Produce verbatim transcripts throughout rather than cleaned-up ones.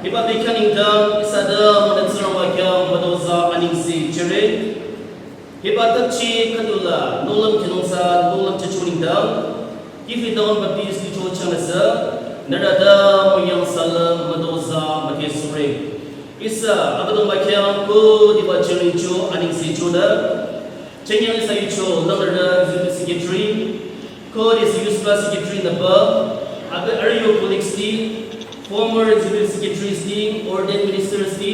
Hiba bekhyah nengdang ihsa ta münü Tsingrangba khyang mütozah anengse jüre. Hiba thapchi khüdula nohlüm khinungsa nohlüm chücho nengdang Kiphire Town Baptist Lithro changnüsü nührü ta müyangsalam mütozah müdhesohre. Ihsa Abüdongba khyang khüdiba jingcho anengse jünü, chünye ihsa yucho langnürü Executive Secretary, ko adesü Youth Club Secretary nüba, abi arüh yo colleagues ti, former Executive Secretaries ti, ordained ministers ti,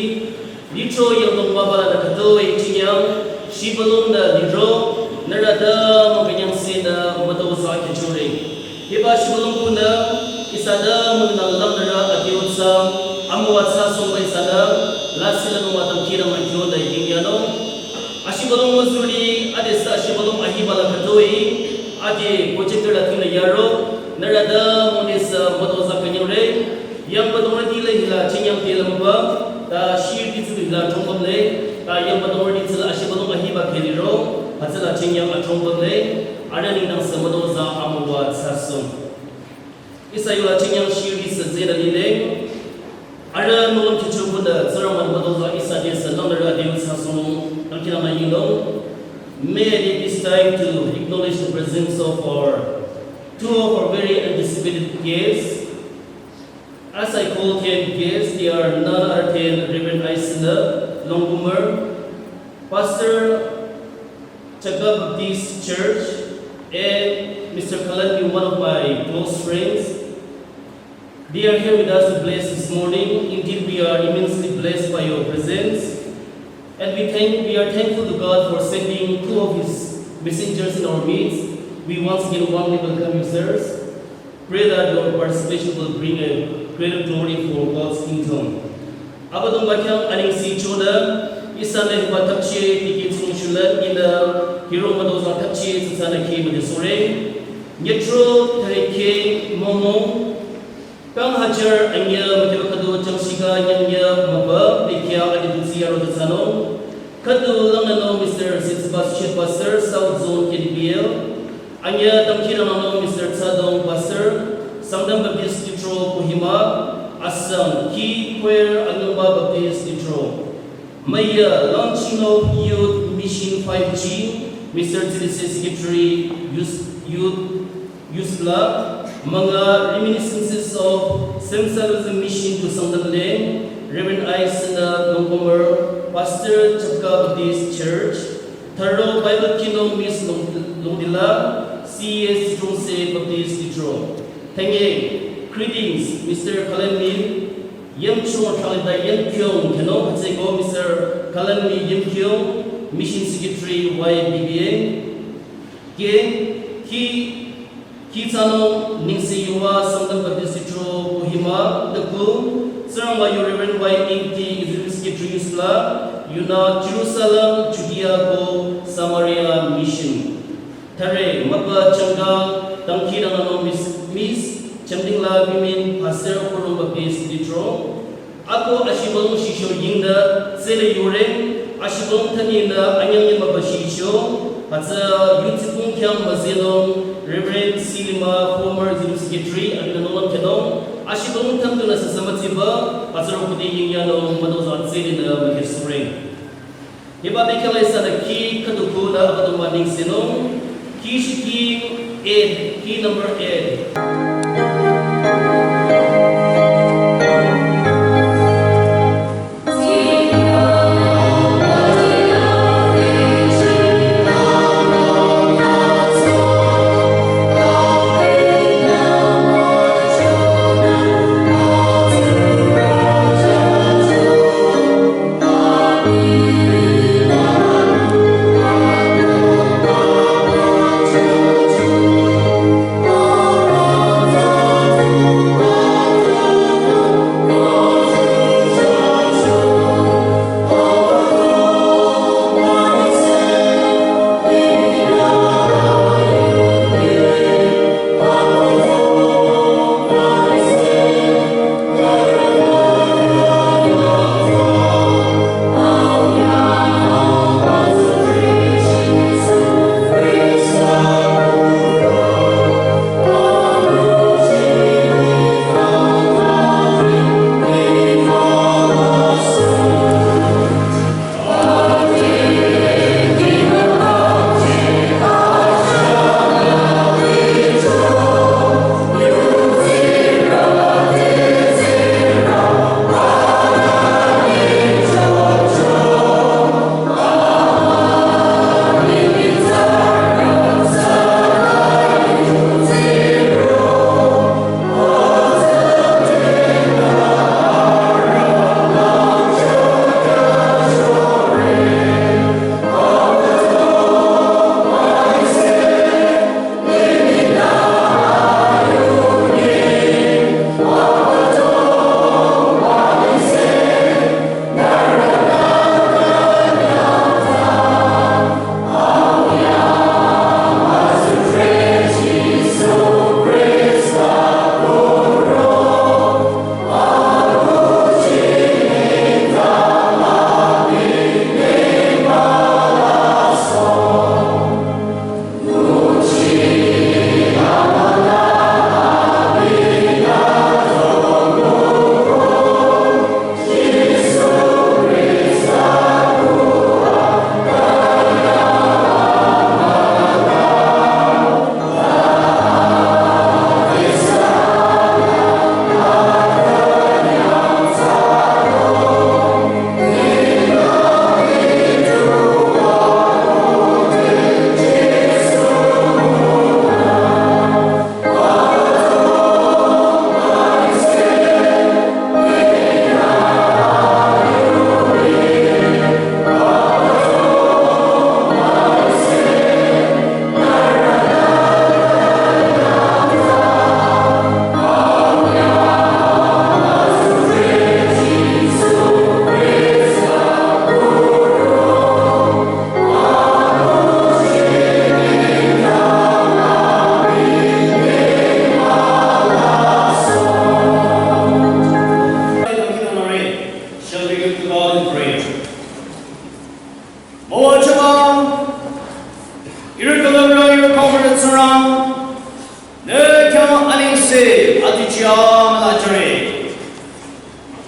lithro yangdong wabala nü khütoi chünye, shibülung nü lithro, nührü ta mükünyangsenü mütozah khyüchore. Hiba shibülung kunü, ihsa ta münü langnürü adiutsü, amüwa thsasohba ihsanü, lasih lanü mütam khinü mükyo nü yingyanung. Ashibülung müzuri, adesü ashibülung ahibala khütoi, ade projector la tinü yaro, nührü ta münüsü mütozah künyangre, yangba dongrüti la hila chünye te la müba, ta shirüti tsü hila throngbamle, ta yangba dongrüti tsüla ashibülung ahiba kheliro, hütsüla chünye athrongbamle, arüh nengdangsü mütozah amüwa thsasoh. Ihsa yola chünye shirüti tsü tsüda lile, arüh nohlüm khyücho kunü Tsingrangba-nü mütozah ihsa adesü langnürü adiutsü thsasoh, nangkhinü müyinung. May I take this time to acknowledge the presence of our two of our very anticipated guests. As I call them guests, they are none other than Reverend Isaac Longkumer, Pastor Chaka Baptist Church, and Mister Kalanmi, one of my close friends. They are here with us to bless this morning. Indeed, we are immensely blessed by your presence. And we thank, we are thankful to God for sending two of his messengers in our midst. We once again warmly welcome you, sirs. Pray that your participation will bring a greater glory for God's kingdom. Abüdongba khyang anengse jünü, ihsanü hiba thapchi tikeh tsungshulüm ihnü, hiro mütozah thapchi tsütsanü kih müdhesohre. Nyetro thüre keh mümong, kang hajar anyüh müdheba khüdu changshika nyangnyü müba bekhyah adi dutsi yaro tsütsanung. Khüdu langnünung Mister Sitsiba Suchet Pastor, South Zone K D B L. Anyüh dangkhidangnangnung Mister Tsadong Pastor, Sangtam Baptist Lithro Kohima, asang kih choir Anyongba Baptist Lithro. Müyü launching of Youth Mission five G, Mister Tsilise Secretary, Youth, Youth, Youth Club, münga reminiscences of Saint Salvation Mission to Sangtam Leng, Reverend Isaac Longkumer, Pastor Chapka Baptist Church, thüro Bible khinung Miss Long-, Longdila, C E S Chitungse Baptist Lithro. Thangye, greetings, Mister Kalanmi, Yimchung thali ta Yimkyung, khenung hütsüko Mister Kalanmi Yimkyung, Mission Secretary Y B B A. Keh, kih, kih thsanung nengse yuva Sangtam Baptist Lithro Kohima, tüku, Tsingrangba yo Reverend Y Ingti, Executive Secretary Youth Club, yunü Jerusalem, Judea ko Samaria Mission. Thüre, mübü changka, dangkhidangnangnung Miss, Miss Chamdingla Women Pastor Khulum Baptist Lithro. Ako ashibülung shisho yingda, tsüle yore, ashibülung thaninü anyang yemübü shisho, hütsü yutsipung khyang müzenung, Reverend Silima, former Executive Secretary, abinü nohlüm khenung, ashibülung thamdunü sasa mütsiba, hütsüro khode yingyanung, mütozah tsülenü müdhesohre. Hiba bekhyah la ihsanü kih khüdu khunü Abüdongba nengsenung, kih shikhi eight, kih number eight.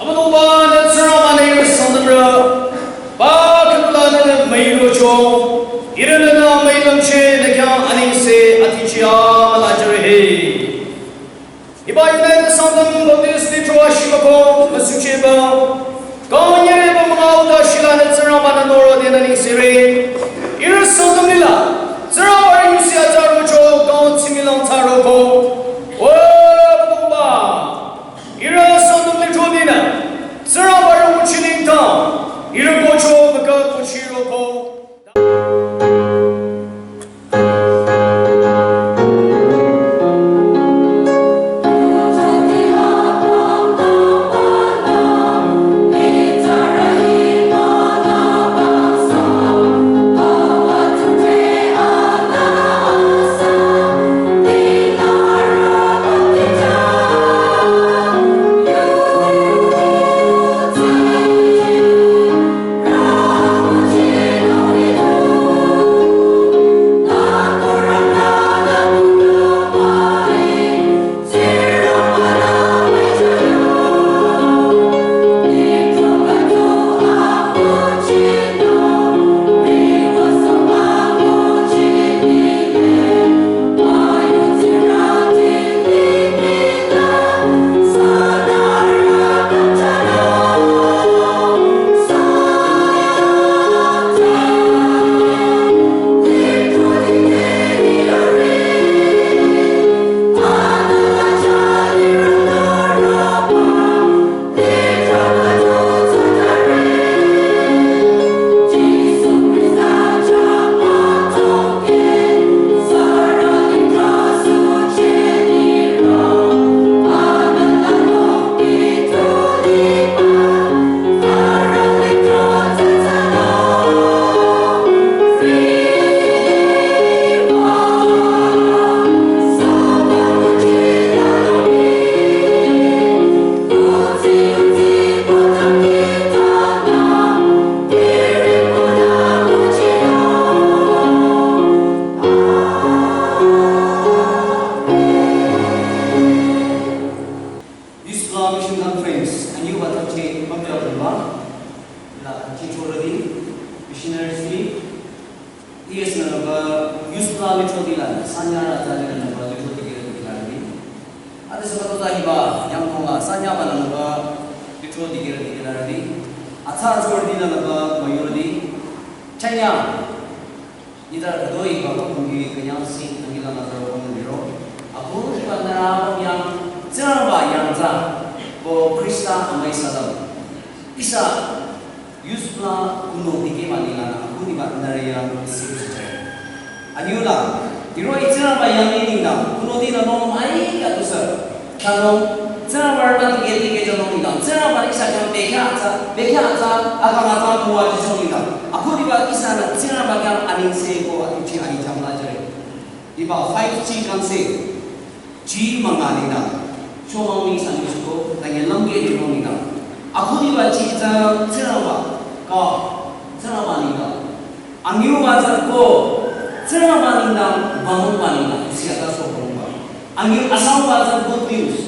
Abüdongba nü Tsingrangba nü ihrü Sangtamrü, ba khüdula nünü müirocho, ihrü nünü müilümcheh nü khyang anengse atichi amüla jüre he. Hiba United Sangtam Baptist Lithro ashibako, müsucheba, kang nyireba münga uta shila nü Tsingrangba nü noro de nü nengsere. Ihrü Sangtam lila, Tsingrangba yusi acharocho, kang tsimilang tsaroko. O, Abüdongba. Ihrü Sangtam Lithrodinü, Tsingrangba rü nguchi nengdang, ihrü kocho mükü kuchiroko. Youth Pla Mission Conference, anyi wa thapche pamya pumba, la thapche choradi, missionaries ni, E S nü nüba, Youth Pla Lithro dila, sanya ra tali nü nüba, Lithro dikira dikira di. Ade sema tota hiba, yang konga, sanya ba nü nüba, Lithro dikira dikira di. Atsa choradi nü nüba, mayuradi, chanya. Nidar khütoi hiba kongbi künyang sing nangila nazar kong niro. Abu hiba nara yang Tsingrangba yang za ko Krista amai sadam. Ihsa Youth Pla kuno dikeh mani lana abu hiba nara yang sing sujai. Anyula, niro Tsingrangba yang ni ningna, kuno dina nom ai ka tusa. Chanung, Tsingrangba nü dikeh dikeh chanung ningdang, Tsingrangba ihsa khyang bekhyah atsa, bekhyah atsa, akang atsa müwa jisung ningdang. Akhüdiba ihsa nü Tsingrangba khyang anengse ko atuchi anengchang la jüre. Hiba five G kangse, G manga ningdang, shomang ni ihsa nengse ko, tangi langke ningdang ningdang. Akhüdiba G tsü Tsingrangba, ka, Tsingrangba ningdang. Angiu ba tsü ko, Tsingrangba ningdang, bangba ningdang, yusi ata so bangba. Angiu asang ba tsü good news.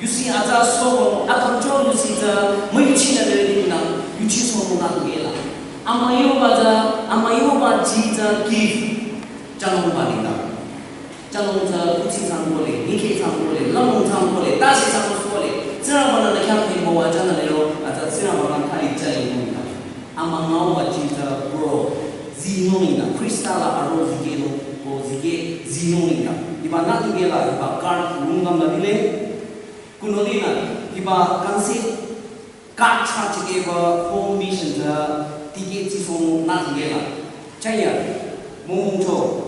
Yusi ata so bang, atam cho yusi tsü, müyuchi na dere ningdang, yuchi so ningdang gela. Amayu ba tsü, amayu ba ji tsü gift, chanung ba ningdang. Chanung tsü kuthsi tsang kole, nike tsang kole, lamung tsang kole, tasi tsang kole, Tsingrangba nü nü khyang phe müwa chanü lero, atsa Tsingrangba nü thali chali nungdang. Amangau ba ji tsü bro, zi nungdang, Krista la aro zikeh nung, ko zikeh zi nungdang. Hiba nü tikeh la, hiba card nungdang la dile, kuno dinü, hiba kangse, card cha chikeh ba home mission tsü, tikeh tsisong nü tikeh la. Chaya, mumung cho.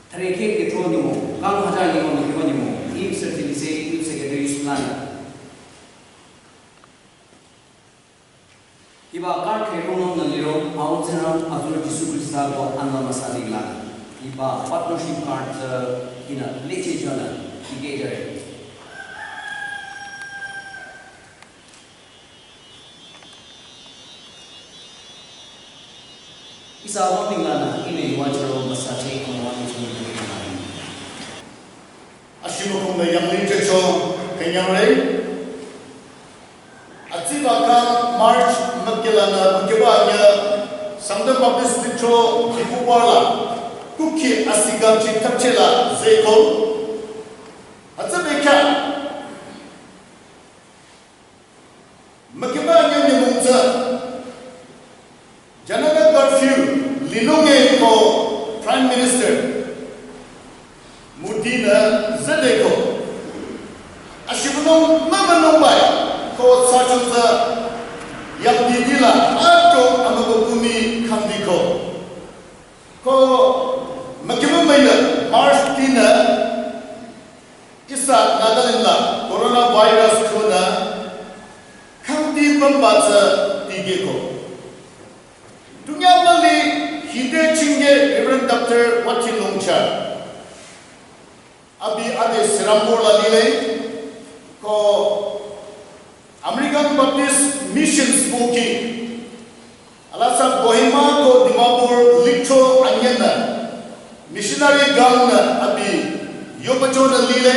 Thare keh keh thro nyümong, kang hajar nyümong, nyümong, nyümong. If certificate, if secretary is plan. Hiba card keh rong nung nü liro, Pao Tsingrang, azor Jisu Krista ko anla masadi la. Hiba partnership card, uh, ina leche jana, ige jare. Ihsa wangding lanü, ine yuwachiro masache kong wangding chunga kong wangding. Ashiba kong da yangli checho, kenyang rei. Atsiba kang March mükülanü müküba anyü Sangtam Baptist Lithro Kipubarla kukhi asigam chi thapchela zeko. Atsibe kya müküba anyü nyümong tsü Janata curfew linung-e ko Prime Minister Modi-nü zedeko. Ashibülung mümünung bai ko sachunza yang didila ato amübükumi kangdiko. Ko mükümümüinü March tinü ihsa Nagaland la coronavirus khunü kangdi pümba tsü dikeko. Tunya mali hide chinge Reverend Doctor Wati Longchar. Abi ade Serampore la lile ko American Baptist Mission spoki. Alasa Kohima ko Dimapur Lithro anyünü missionary gang nü abi yobacho nü lile.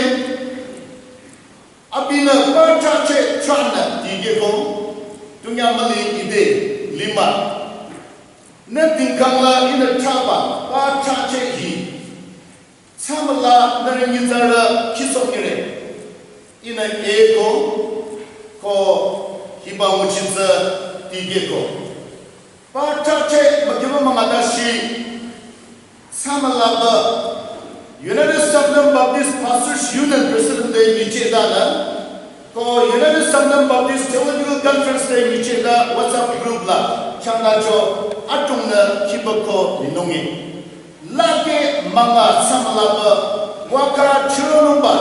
Abinü pa chache chanü dikeko, tunya mali ide lima. Nü tingkangla inü chaba pa chache hi. Samala nü nyitsarü kisokire. Inü eko, ko hiba nguchitsa dikeko. Pa chache müküba mangadashi samalaba United Sangtam Baptist Pastors Union President de michedala ko United Sangtam Baptist Theological Conference de micheda WhatsApp group la changdacho atungnü kibako linungi. Lake manga samalaba waka chironungba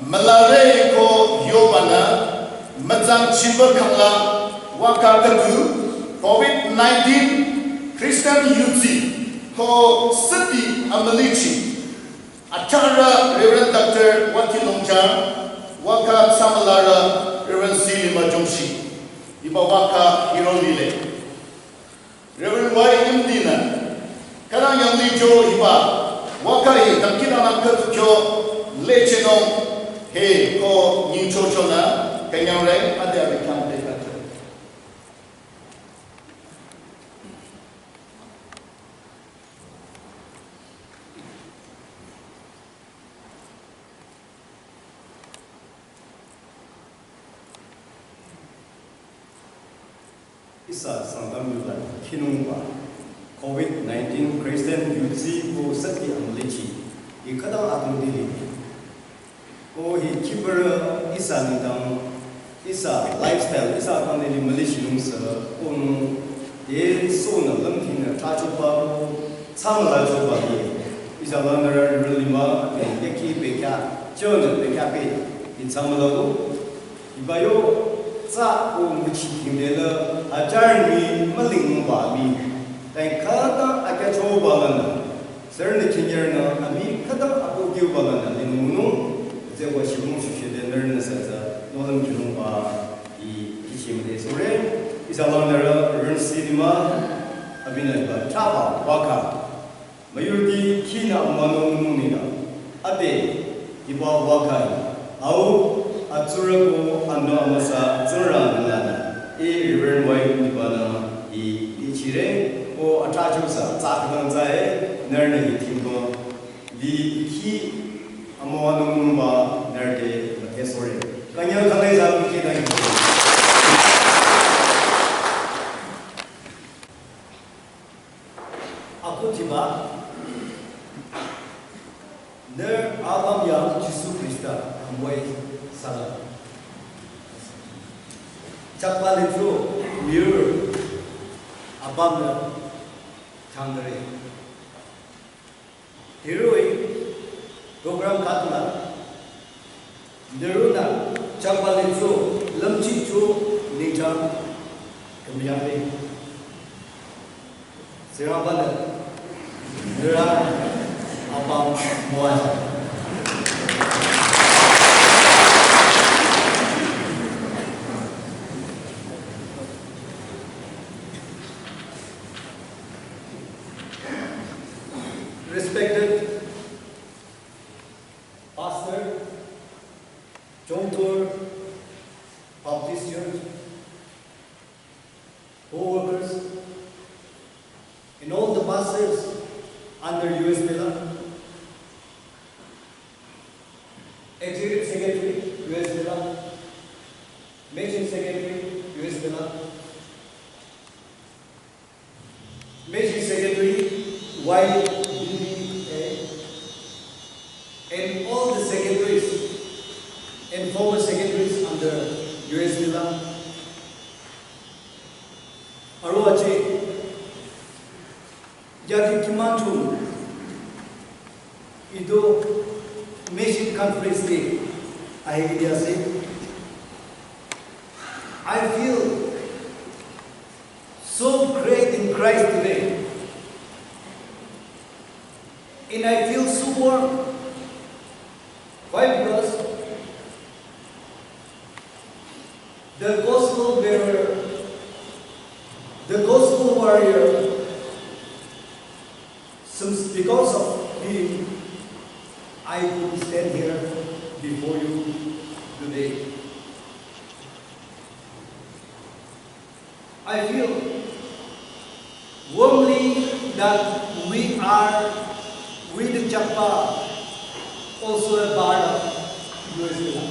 malare ko yobanü matsang chiba kangla waka kadu COVID nineteen Christian Youth ko sati amalichi. Achara Reverend Doctor Wati Longchar, waka samalara Reverend Silima Jongshi. Iba waka hiro lile. Reverend Y M D na, kadang yang li jo hiba, waka hi, dangkina nang katu kyo, le chenong, he, ko, nying cho cho na, kanyang re, ade ade kyang te katu. Ihsa Sangtam yula kinungba COVID nineteen Christian Youth ko sati amlechi ikada atum dili. Ko hi kibara ihsa nidang, ihsa lifestyle, ihsa kandili malishi nungsa, ko nung, de so na lamthi na tacho ba ko, samala cho ba ni. Ihsa la nara rili ma, de yaki bekya, cho na bekya pe, in samala ko. Iba yo, tsa ko muchi thimde la, ajar mi maling ba mi. Tai kada akya cho ba la na. Sir ni kinyar na, ami kada apo kiu ba la na, ni nunu, ze wa shi mung shi shi de ner na sa za, no lam kinung ba, i, i shi mde sore. Ihsa la nara, run si ni ma, abi na ba, cha ba, wa ka. Mayurdi kina mano nunina. Ade, iba wakai. Au, atsura ko ano amasa tsura nana. E Reverend White nibana i, i chire, o atacho sa, tsakdang zae, nerne i timbo. Di ki amo ano nunba, nerde, mate sore. Kanya kale za ki dai. Akutiba, nü abam ya Jisu Krista amway sala. Chakpa le tro mir abam nü changre. Hiroi program katla. Niruna chakbali cho, lamchi cho, ningchang, kamyari. Sirabala, nira, apam, moaja. Respected Pastor, Chongtor Baptist Church, co-workers, and all the pastors under U S Mela, Executive Secretary, U S Mela, Mission Secretary, U S Mela, Mission Secretary, Y B B A, and all the secretaries and former secretaries under U S Mela. Aro aji, yati kimanchu, itu mission conference te ahi kiti ase. I feel so great in Christ today. And I feel so warm. Why? Because the gospel bearer, the gospel warrior, since because of him, I could stand here before you today. I feel warmly that we are, we the Chakma, also a part of U S Mela.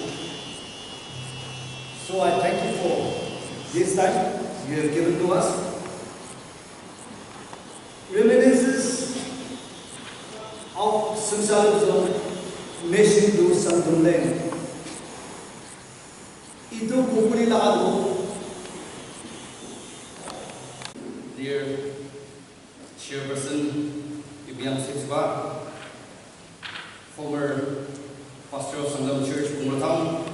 So I thank you for this time you have given to us. Reminiscences of Sumsang Mission to Sangtumleng. Itu kukuri la ado. Dear Chairperson, Ibiang Sipsba, former Pastor of Sangam Church, Pungro Town,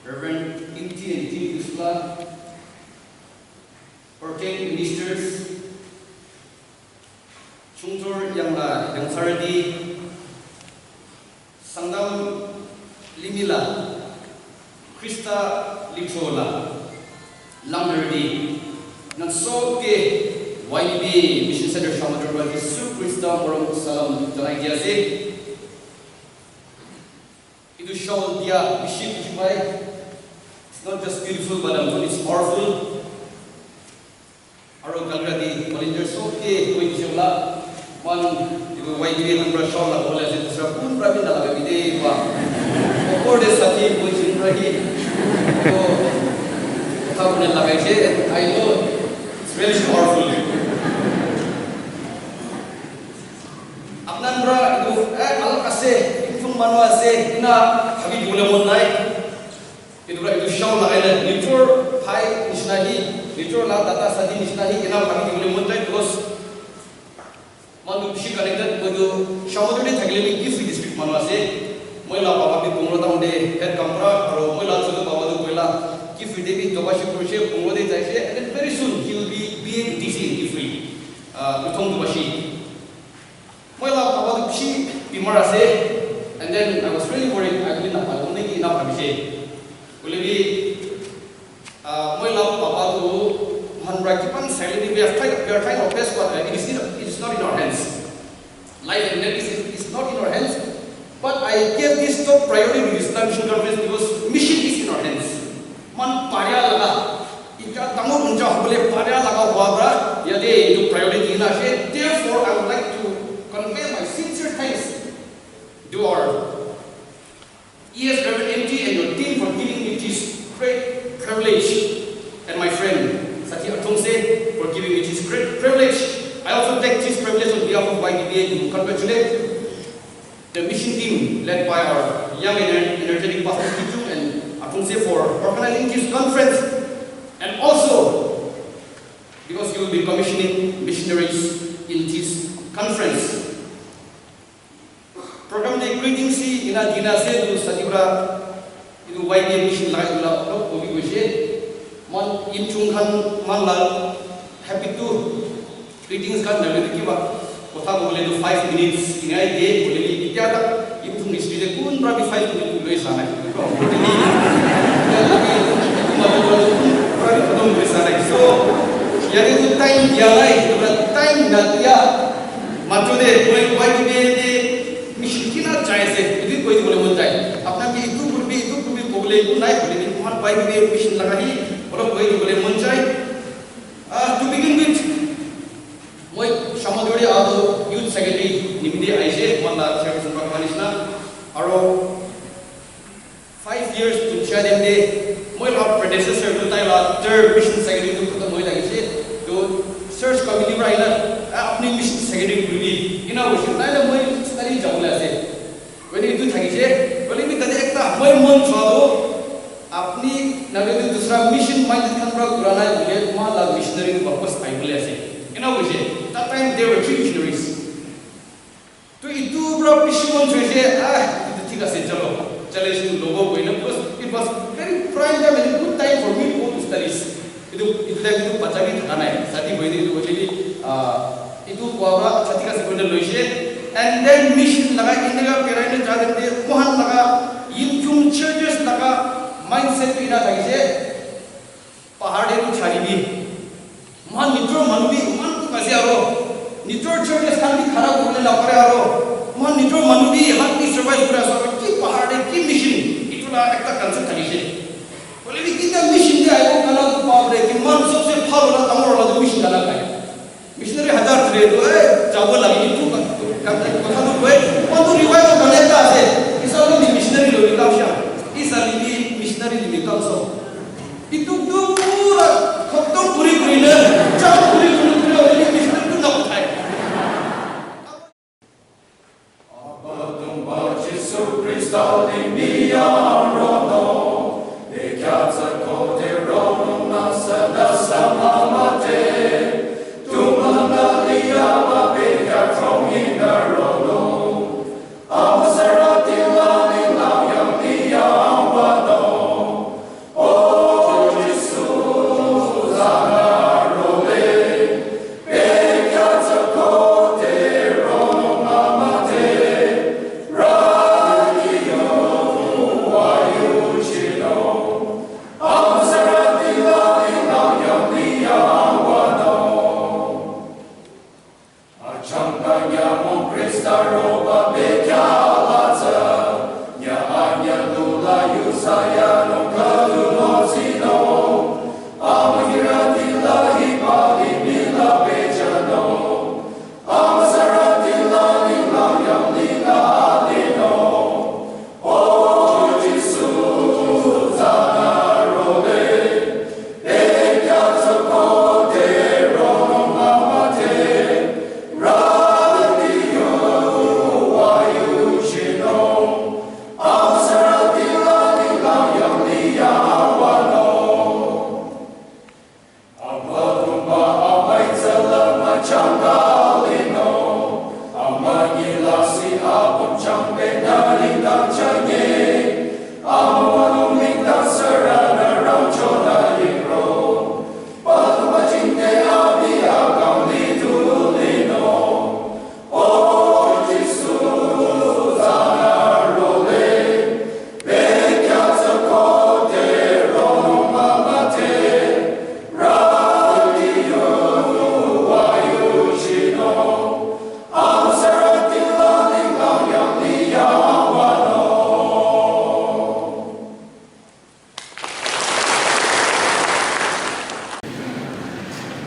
Reverend Imti and Team Yusla, ordained ministers, Chungchor yangla yangsaradi, Sangtam limihla, Krista lichola, langnerdi, nang soke Y B B A Mission Center Shamadurba Jisu Krista morom salam janai diase. Itu shawl dia bishi bishi pai. It's not just beautiful, but also it's powerful. Aro kalradi volunteer soke koi bishi la. One, itu Y B B A number shawl la bole ase, dusra kun pra bhi na laga bide wa. Opor de sathi koi chin rahi. To, kotha kone lagai se, I know it's really powerful. Apnanpra itu, eh, alak ase, itu manu ase, ina bhabi dibole mon nai. Itu pra itu shawl lagai le, nijor bhai nishina hi, nijor la dada sathi nishina hi, ina bhabi dibole mon nai, because manu bishi connected, moi tu Shamator te thakile bi Kiphire district manu ase. Moi la baba bi Pungro town te head kam kora, aro moi la chotu baba tu poila Kiphire te bi dobashi korise, Pungro te jaise, and then very soon he will be B A D C in Kiphire. Uh, Luthong Dubashi. Moi la baba tu bishi bimar ase, and then I was really worried, I couldn't have, I couldn't give enough, I say. Hoile bi, uh, moi la baba tu, mohan pra kipan silently, we are trying, we are trying our best, but uh, it is, it is not in our hands. Life and death is, is not in our hands. But I gave this top priority to this mission conference because mission is in our hands. Man paria laga. Ika tamu unja hobole paria laga hua pra, yate itu priority na she. Therefore, I would like to convey my sincere thanks to our E S Reverend M T and your team for giving me this great privilege. And my friend, Sathi Athongse, for giving me this great privilege. I also take this privilege on behalf of Y B B A to congratulate the mission team led by our young and energetic Pastor Kichung and Athongse for organizing this conference, and also because you will be commissioning missionaries in this conference. Program de greetings hi ina dina se tu Sathi pra itu Y B A mission la ila lo kobi koise. Man Yimchung khan man la happy to greetings khan na le kiba. Kotha bole tu five minutes ingai de bole ni kya ta Yimchung history de kun pra bi five minutes lo sana. Kun pra bi khatam lo sana. So yate tu time dia nai, tu time na dia. Matu de, koi, koi bhi de, mission kina chahe se, idu koi bole mon jai. Apna ki idu kurbi, idu kurbi bole, idu nai bole, idu kuman koi bhi mission laga hi, Koi kole monchai. Ah, to begin with, moi Shamadori aro youth secretary nimide aise, mala chairperson pa manishna. Aro five years to chair dem de, moi la predecessor to tai la third mission secretary to kuta moi lagi se. To search committee pra ila, ah, apni mission secretary kuri. Ina wo shi, tai la moi study jabo la se. When itu thakise, when itu tadi ekta, moi mon chua do, apni nagadu dusra mission minded khan pra kurana bole, mala missionary wapas ai bole ase. Ina wo shi, that time there were three missionaries. To itu pra bishi mon chua se, ah, itu thik ase, chalo, challenge to lobo koi na, because it was very prime time and a good time for me to go to studies. Itu, itu time itu bacha bhi thaka nai, shadi hoine itu already, ah, itu koa pra shadi ka second loise. And then mission laga, India ka perai na jadem de, mohan laga, Yimkhiung churches laga mindset bhi na thakise, pahar de tu chari bhi. Mohan nijor manu bhi, mohan tu kasi aro, nijor churches khan bhi khara kuribole na pare aro, mohan nijor manu bhi, mohan bhi survive kura ase, ki pahar de, ki mission, itu la ekta concept thakise. Hoile bhi kinta mission de aibo kana tu pahar de, ki mohan sabse bhal wala, dangor wala tu mission kana kai. Missionary hazar thre to, eh, jabo lagi ni tu ka, ka, ka, ka tu koi, koi tu revival kane ta ase. Isa lo ni missionary lo ni kam sha. Isa ni ni missionary ni kam so. Itu tu pura khatam kuri kuri na, jam kuri kuri kuri, ni missionary tu na uthai. Abüdongba Jisu Khrista limih yang ronung, bekhyah tsü khode ronung nüsü nüsü mümüdhe, tu münga liba bekhyah trong ihnü ronung, amüsarüti la ninglang yang niyang wanung. Achangka nyümong Khrista roba bekhyah la tsü, nyü anyü lula yusa yanung khüdu lo sinung, amühirüti la hiba limih la bejanung, amüsarüti la ninglang yang nila alinung. Abüdongba amüi tsüla müchangka linung, amünyi lasih apüm changbenü nengdang chünye, amüwanung nengdang sürünü rangchonü liro, Abüdongba jingte abi akang litu linung.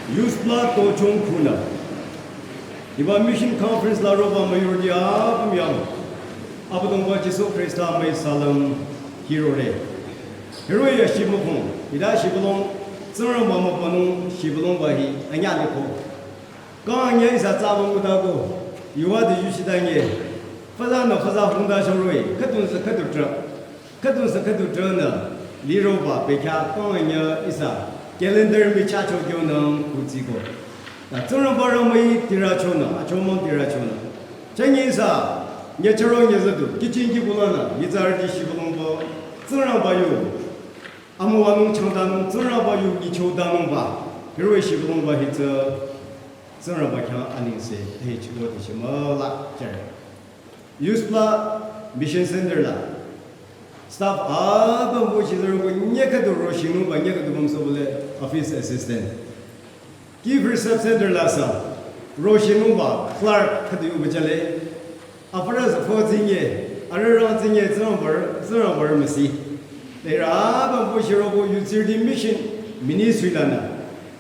Youth la tochong khunü. Hiba mission conference la roba müyurüti apüm yang. Abüdongba Jisu Khrista müi salüm hirore. Hiroh-i ya shimükhong, hita shibülung, Tsingrangba mübünung shibülungba hi anyüh liko. Kang anyüh ihsa tsaba nguta ko, yuva de yuchita nye. Füza nü füza hungta shoroh-i, khüdun sü khüdu trah. Khüdun sü khüdu trünü, liroba bekhyah kang anyüh ihsa calendar michah cho kyonang kutsiko. Ta Tsingrangba rang müi tirü chonü, achomang tirü chonü. Chünye ihsa, nyüchüro nyüzüdu, kichin kibulanü, nyitsarüti shibülungba, Tsingrangba yu. Amüwanung changtanung, Tsingrangba yu nyichotanungba, hiroh-i shibülungba hi tsü, Tsingrangba khyang anengse, te chiko te shimüla, chere. Youth la Mission Center la. Staff apüm bu chizarü ko nyekadu roshinungba nyekadu bamso bole office assistant. Kiphire Sub Center la sa roshinungba clerk khüdu yu bachale. Afara sa pho tsinye, ararang tsinye Tsingrangba, Tsingrangba müsi. Te ra apüm bu shiro ko youth city mission. ministry lanü,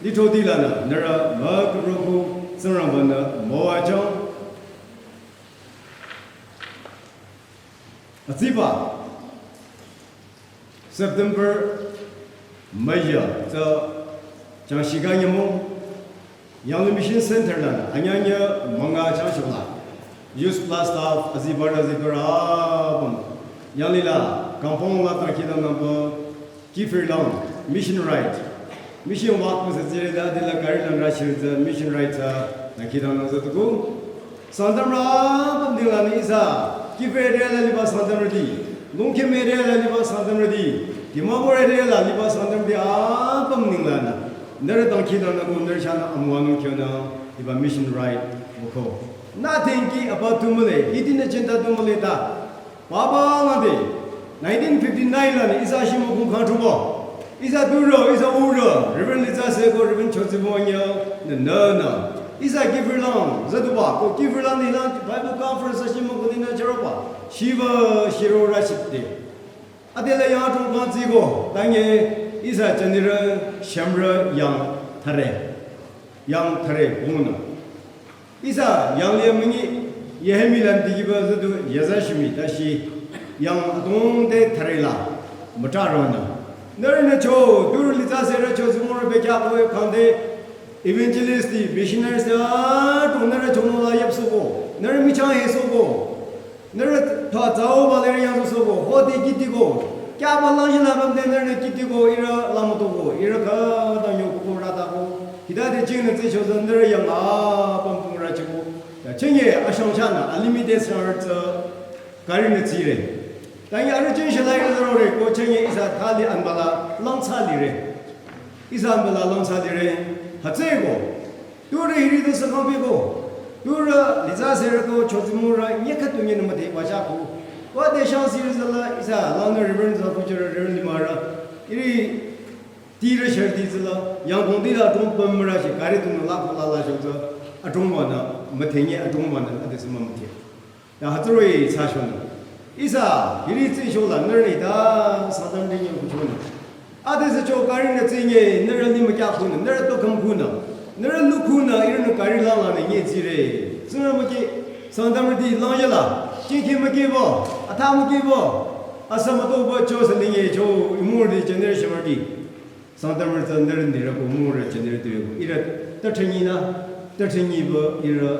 lithroti lanü, nührü müküpro kuh Tsingrangba-nü müwajüng. Atsüba, September müyü tsü changshika nyümong, Yangli Mission Center lanü anyanya münga changshula. Youth plus staff, azibar azibar apüm. Yanglila, kampong la takida nüba, Kiphire lang, mission ride. Mission walk müsü tsire da, adila gari lang rashir tsü, mission ride tsü, takida nüza tuku. Sangtamrü apüm dila nü ihsa, Kiphire area la liba Sangtamrüti, Longkhim area la liba Sangtamrüti, Dimapur area la liba Sangtamrüti apüm ninglanü, nührü dangkhidangnang ko nührü chahnü amüwanung kyonü, liba mission ride wüko. Nü thinki apa tu mühle, hiti nü chinta tu mühle ta. Papa ngade, nineteen fifty-nine lanü ihsa shimüku khangthuba. Ihsa tsurü, ihsa urü, Reverend Litsa Seko, Reverend Chotsibong anyü, nü, nü, nü. Ihsa Kiphire lang, zatuba, ko Kiphire lang nü lang, Bible conference shimüku nü nü chüroba. Shiva, shiro rashipte. Adela yang tung kang tsiko, tangi, ihsa chanirü, shemrü, yang, thare. Yang thare, bungnü. Ihsa, yanglih münyi, yehemi lan dikiba züdu, yaza shimi, tashi, yang adong de thare la, müta ronü. Nührünü cho, tsurü Litsa Serü Chotsibongrü bekya koe khangde, evangelist di, missionaries di, a, tu nührü chonung la yap soko, nührü michang he soko, nührü ta zao ba leri yang soko, ho di kiti ko, kya ba lang jina bam de nührü kiti ko, ira lam to ko, ira ka da yo ko ra da ko, hita de jing ne zi cho zan nührü yang a, pam pung ra chi ko, ya chenye, a shang sha na, a limited sar zi, Gari nü tsire. Tangi arüh jing shilai nü zaro re, ko chenye ihsa thali anbala, lang tsa lire. Ihsa anbala, lang tsa lire. Hütsüko. Tsurü hiri du sü kangpiko. Tsurü Litsa Serü ko Chotsibongrü, nye khütu nye nü müdhe wacha ko. Wa de shang siri zala, ihsa, lang nü Reverend Zafu Chara, Reverend Limara. Iri, tire sher di zala, yang kong di la dong pam mara shi, gari tu nü la ko la la shang za, adong wa nü, müdhe nye adong wa nü, ade sü mümüdhe. Ya hütsüroh-i tsü shonü. Ihsa, hiri tsü shola, nührü ta, Sangtam rinyo kuchonü. Ade sü cho gari nü tsü nye, nührü ni mükya kunü, nührü tokham kunü, nührü lu kunü, iri nü gari lang la nü nye tsire. Tsünü müki, Sangtamrüti lang yela, kinki müki bo, atha müki bo, asa müto bo cho sü ni nye cho, imur di generation di. Sangtamrü tsü nührü nirü ko mürü chenirü tuyo ko. Ira tüthünyi nü, tüthünyi bo ira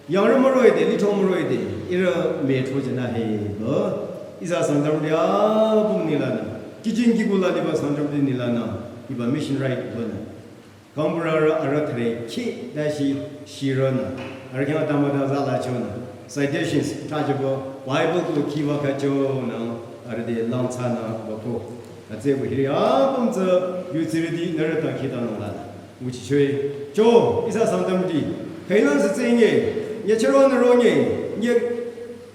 yangrü müroh-i de, lithro müroh-i de, ira metro chenü he bo. Ihsa Sangtamrü apüm nilanü. Kichin kikula liba Sangtamrü nilanü. Iba mission ride bonü. Kangpurü arüh thre ki dashi shironü. Arüh khyang tamada zala chonü. Citations, thajibo, Bible ko kiwa kachonü, arüh de lang tsünü bako. Atsü ko hiri apüm tsü yutsirüti nührü ta khitanung la. Nguchi choi. Cho, ihsa Sangtamrüti. Kainan sü tsü nye. Nye chero nü ro nye. Nye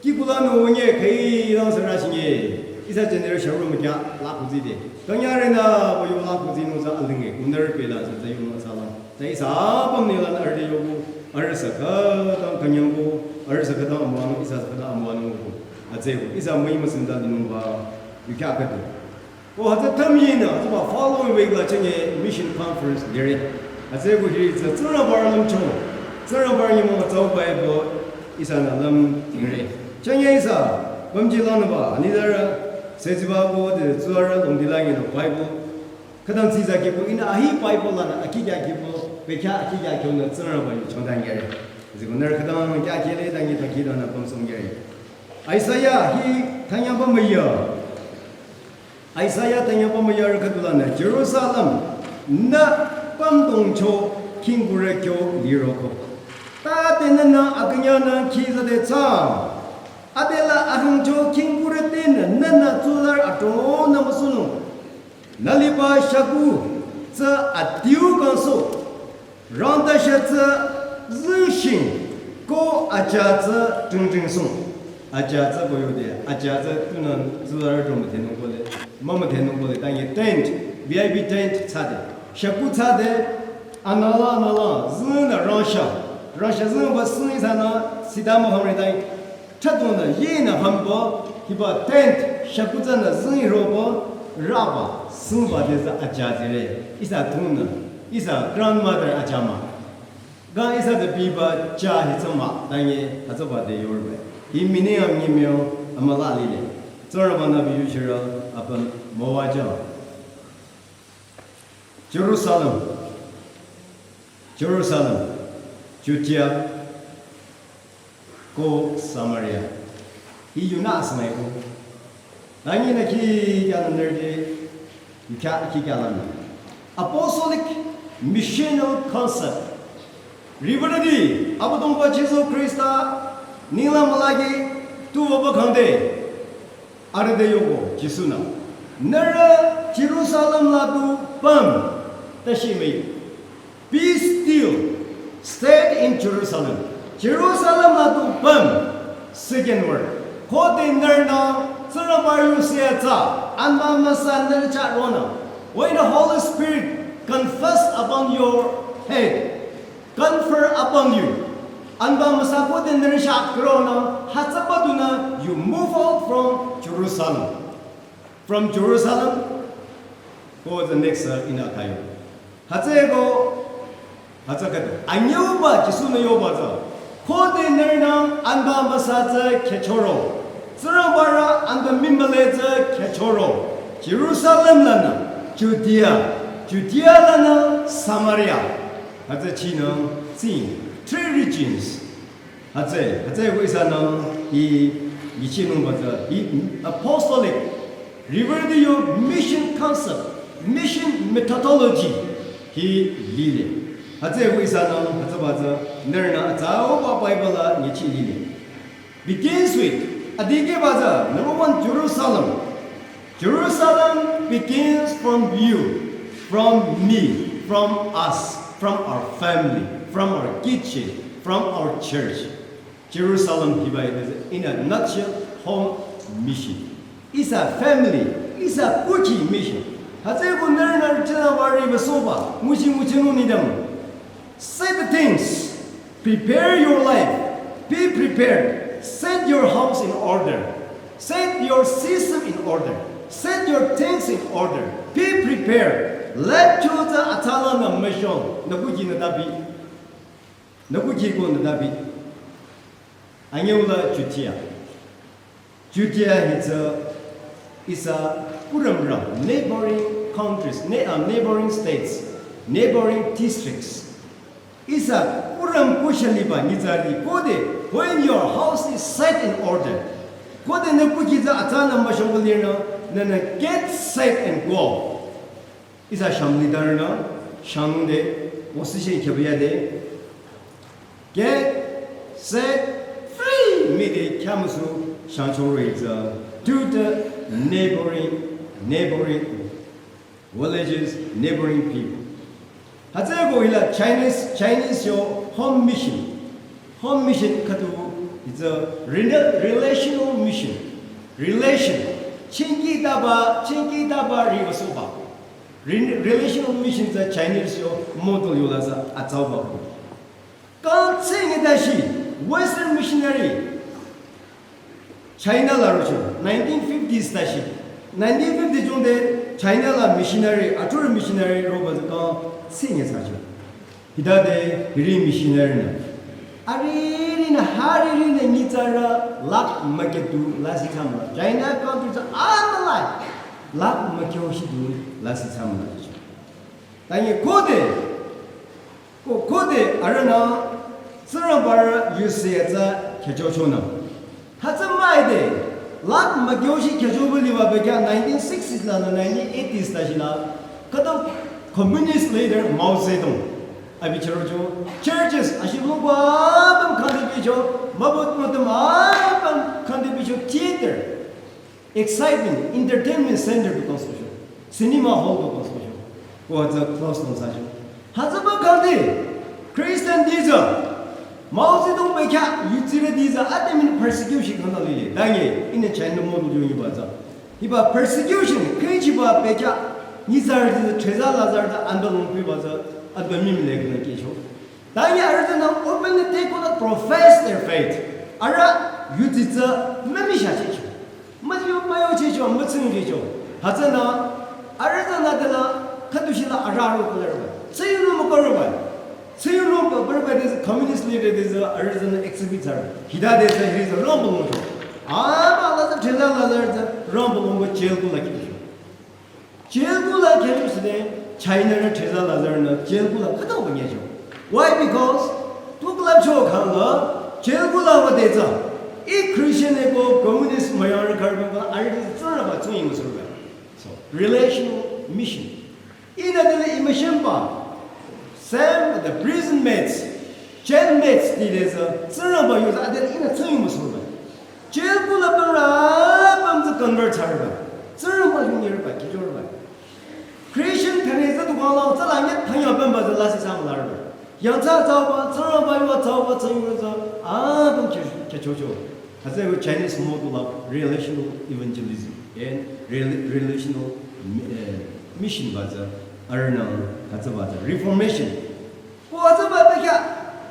kikula nü wo nye. Kainan sü rashi nye. Ihsa generation ro mükya la kuzi de. Kanya re nü bo yo la kuzi nü za alinge. Kunarü pela sü tsü yo nü sa la. Ta ihsa apüm nilanü arüh de yoku, arüh sü khütang künyangku, arüh sü khütang amüwanung, ihsa sü khütang amüwanung ku. Atsü ku, ihsa müi müsümda linungba, yu kya khüdu. Ko hütsü tam yinü, hütsüba following week la chenye mission conference lire. Atsü ku hiri tsü Tsingrangba lümchung, Tsingrangba nyümong atsauba ebo, ihsanü lüm lire. Chenye ihsa, bamji lanüba, anizarü, seziba ko de, tsuarü, longdi la yinü, Bible, Khütang tsiza kipu, ihnü ahi Bible lanü akikya kipu, bekya akikya kyonü Tsingrangba yu changdang yare. Ziko nührü khütang kya kile dangi takida nü pamsong yare. Isaiah hi tanyaba müya. Isaiah tanyaba müya rü khüdu lanü Jerusalem nü pamdong cho khingkurü kyo liroko. Tate nünü akünyanü khizade tsa. Adela ahung cho khingkurü tenü nünü tsular ato nü müsünung. Nü liba shaku tsü adiu kangso, rangta sha tsü züshing, ko aja tsü dringdringsong. Aja tsü ko yode, aja tsü tunü zülarü dong mütenung kole, mümütenung kole, tangi tent, V I P tent tsade. Shaku tsade, anala anala, zünü rangsha. Rangsha zünü ba sünü ihsanü, sita mühamre tangi. Chadonü yinü hamba, hiba tent, shaku tsünü zünü roba, Rüba, singba de tsü aja zire, ihsa tungnü, ihsa grandmother aja mah. Kang ihsa te biba ja hi tsü mah, tangi hütsüba te yorbe. Hi mini am ni myo amüla lile. Tsingrangba-nü abi yuchirü apüm müwajüng. Jerusalem, Jerusalem, Judea, ko Samaria. Hi yunü asmai ko. Tangi nü ki kyanü nerde, kya, ki kyalanü. Apostolic missional concept. Riwürüti, Abüdongba Jisu Khrista, ninglang mülaki, tu wüba khangde. Arüh te yoko, Jisu-nü. Nührü Jerusalem la tu püm, tashi mii. Be still, stay in Jerusalem. Jerusalem la tu püm, second word. Khode nührünü, Tsingrangba yusi atsa, Anbü Amüsa nührü chah ronü. When the Holy Spirit confess upon your head, confer upon you. Anbü Amüsa khode nührü chah ronü, hütsüba dunü, you move out from Jerusalem. From Jerusalem, go the next, uh, in Akayo. Hütsüeko, hütsü khüdu. Anyüba Jisu-nü yoba tsü. Khode nührünü Anbü Amüsa tsü khechoro. Tsingrangba rü Anbü Mii Mühle tsü khechoro. Jerusalem lanü, Judea. Judea lanü, Samaria. Hütsü chinü, tsi. Three regions. Hütsü, hütsüeko ihsanü hi, yichinungba tsü, hi apostolic, riwürüti yo mission concept, mission methodology, hi lile. Hütsüeko ihsanü, hütsüba tsü, nührünü, hütsüba Bible la yichi lile. Begins with, adikehba tsü, number one, Jerusalem. Jerusalem begins from you, from me, from us, from our family, from our kitchen, from our church. Jerusalem hiba, in a nutshell, home mission. Ihsa family, ihsa kuchi mission. Hütsüeko nührünü chena wari besoba, nguchi nguchinung nidam. Set the things. Prepare your life. Be prepared. Set your house in order. Set your system in order. Set your things in order. Be prepared. Let you the atala na mission. Nü kuchi nü dabi. Nü kuchi ko nü dabi. Anyula Judea. Judea hi tsü ihsa kurümrü, neighboring countries, ne-, uh, neighboring states, neighboring districts. Ihsa kurüm kushaliba nyitsarü khode, when your house is set in order. Khode nü kuchi tsü atsa nü müshong lirnü, nü, nü get set and go. Ihsa shangli darnü, shangde, position khyabiyade, get set free, mide khyamüsu shangchoro hi tsü, to the neighboring, neighboring villages, neighboring people. Hütsüeko hila Chinese, Chinese yo home mission. Home mission khüdu, it's a rela-, relational mission. Relation. Chingki taba, chingki taba riwasoba. Re-, relational mission tsü Chinese yo model yola tsü atsauba. Kang tsing dashi, Western missionary. China la rocho, nineteen fifties tashi. Nineteen fifty jungde China la missionary, atur missionary roba tsü kang tsing sacho. Hitade hiri missionary nü. Ariri nü, hariri nü nyitsarü lak maketu lasi chamla. China country tsü amalai. Lak makeo shidu lasi chamla. Tangi khode, ko khode arühnü Tsingrangba rü yusi atsa khechochonü. Hütsü müide, lak makyoshi khechoba liba bekya nineteen sixties la nü nineteen eighties tashi la, khüta communist leader Mao Zedong. Abi chürocho, churches, ashibülungba apüm khandibicho, mabut mutum apüm khandibicho, theater, excitement, entertainment center du construction, cinema hall du construction. Ko hütsü close dong sacho. Hütsüba khangde, Christian ditsü, Mao Zedong bekya, yutsirüti tsü, atemin persecution khangda lile. Tangi, in a China model yungiba tsü. Hiba persecution, khenchiba bekya, nyitsarü tsü, treza lazarü tsü, anda longpiba tsü, anda mimle khangda kecho. Tangi arüh tsünü openly they could not profess their faith. Arüh yutsitsü, mamisha checho. Mayo, mayo checho, matsing checho. Hütsünü, Arüh tsü nü tela khüdu shila araro khalarba. Tsüyunung mükharaba. Tsüyunung ba barba de communist leader de tsü arüh tsü nü exhibit thsar. Hita de tsü hiri tsü rambulung cho. Ama la tsü thela la tsü rambulung ba jail kula kibisho. Jail kula kibisho de China rü thela la tsü nü jail kula khüta ba nyecho. Why? Because tukla cho khang la jail kula ba de tsü. I Christian e ko communist mayar karba ba arüh tsü raba tsü ying surba. So, relational mission. Ihnü tela immersion ba, same the prison mates, jail mates ti de tsü, Tsingrangba yu tsü adela ihnü tsü yu müsürba. Jail kula pang ra, pang tsü convert thsarba. Tsingrangba yu nyerba, kichorba. Christian thane tsü tukang la, tsü la nyet thanya pang ba tsü la si sam larba. Yangthsa tsauba, Tsingrangba yu tsauba, tsü yu tsü, a pang ke, kechocho. Hütsüeko Chinese model of relational evangelism and rel-, relational mi-, eh, mission ba tsü arühnü hütsüba tsü reformation. Ko hütsüba bekya